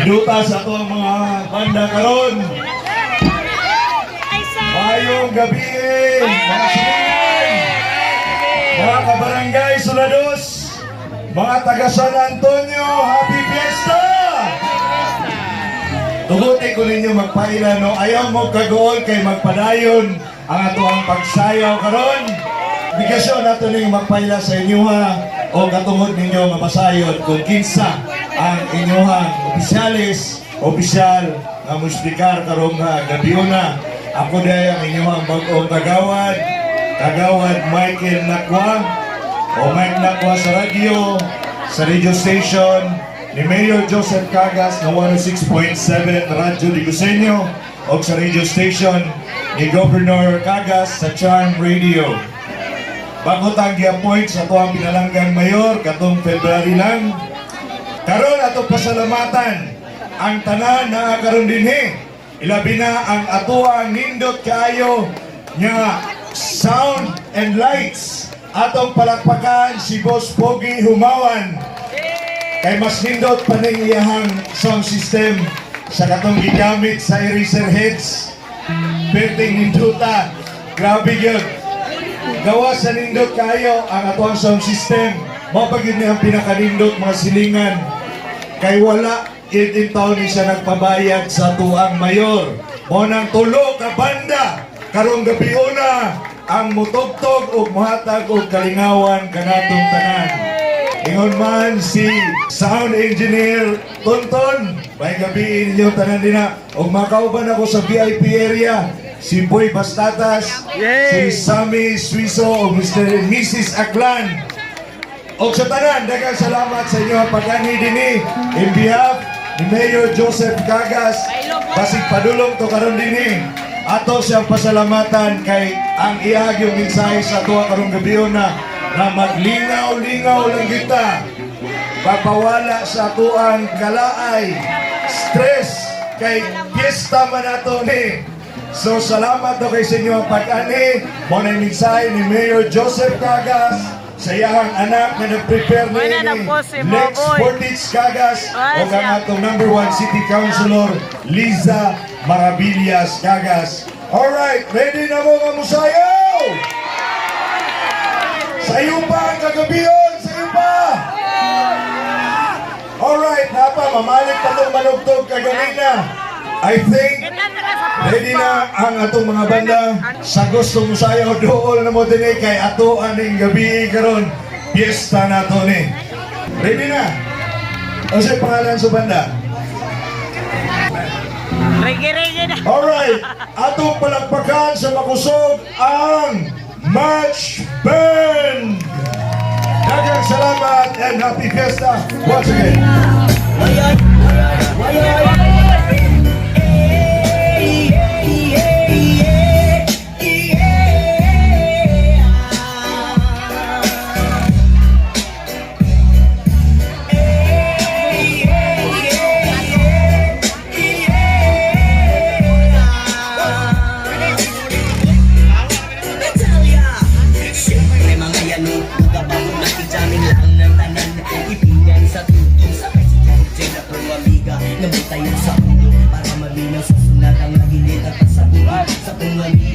Iduta sa ato ang mga banda karon. Maayong gabi, mga silingan, mga kabarangay Sulados, mga taga San Antonio, Happy Fiesta! Tuguti ko ninyo magpaila, no? Ayaw mo kagool kay magpadayon ang ato ang pagsayaw karon. Obligasyon nato ning magpaila sa inyoha o katungod ninyo nga masayod kung kinsa ang inyohang opisyales, opisyal nga muspikar karong nga gabiuna. Ako diay ang inyohang bag-ong kagawad, Kagawad Michael Nakwa o Mike Nakwa sa radio station ni Mayor Joseph Cagas na 106.7 Radyo Diguseño o sa radio station ni Governor Cagas sa Charm Radio. Bago tang gi-appoint sa atuang pinalanggang mayor katong February lang. Karon ato pasalamatan ang tanan na karon dinhi. Ilabi na ang atuang nindot kaayo nga sound and lights. Atong palakpakan si Boss Pogi Humawan. Kay mas nindot pa ning iyahang sound system sa katong gigamit sa Eraser Heads. Perting ninduta. Grabe gyud. Gawa sa nindot kayo ang atuang sound system. Mao pa gyud ni ang pinakanindot, mga silingan. Kay wala in taon ni siya nagpabayad sa tuang mayor. Mao nang tulo ka banda karong gabiuna ang mutugtog ug mohatag og kalingawan kanatong tanan. Ingon man si sound engineer Tonton, may gabi ninyo tanan dina. Og makauban ako sa VIP area, si Boy Bastatas, si Sammy Suizo, ug Mr. and Mrs. Aklan. Og sa tanan, daghang salamat sa inyo pag-anhi dinhi in behalf ni Mayor Joseph Cagas. Basig padulong to karon dinhi. Ato siyang pasalamatan kay ang iyag yung mensahe sa atoa karong gabiuna na maglingaw-lingaw lang kita. Papawala sa atuang kalaay, stress, kay piyesta man ato ni. So salamat to kay sa inyo ang pag-anhi. Mao na yung mensahe ni Mayor Joseph Cagas sa iyahang anak na nag-prepare Buena ni na po si Lex Moboy. Fortich Cagas Ay, o ang siya. Atong number one city councilor Liza Maravillas Cagas. Alright, ready na mo nga musayaw? Sayo pa ang kagabion! Sayo pa! Alright, napa, mamalik pa itong manugtog kaganina. I think ready na ang atong mga banda sa gusto mo sayaw, dool na mo dinhi kay ato aning gabi karon, piyesta na to ni. Ready na? Ano sa pangalan sa banda? Reggae, reggae na. Alright, atong palakpakan sa makusog ang Match Band! Daghang salamat and happy fiesta once again. Ay, ay, ay, ay, ay, ay, ay, ah. Ay, ay, ay, ay, ah. Natalia. Siyempre mga yan, duga pa kung nakijamin lang ng tanan. Ipingan sa tutong sabay si Janet Jane atong amiga. Nabutayon sa ulo para malinaw sa sunat ang naginit at sa buhay. Sa kong amiga.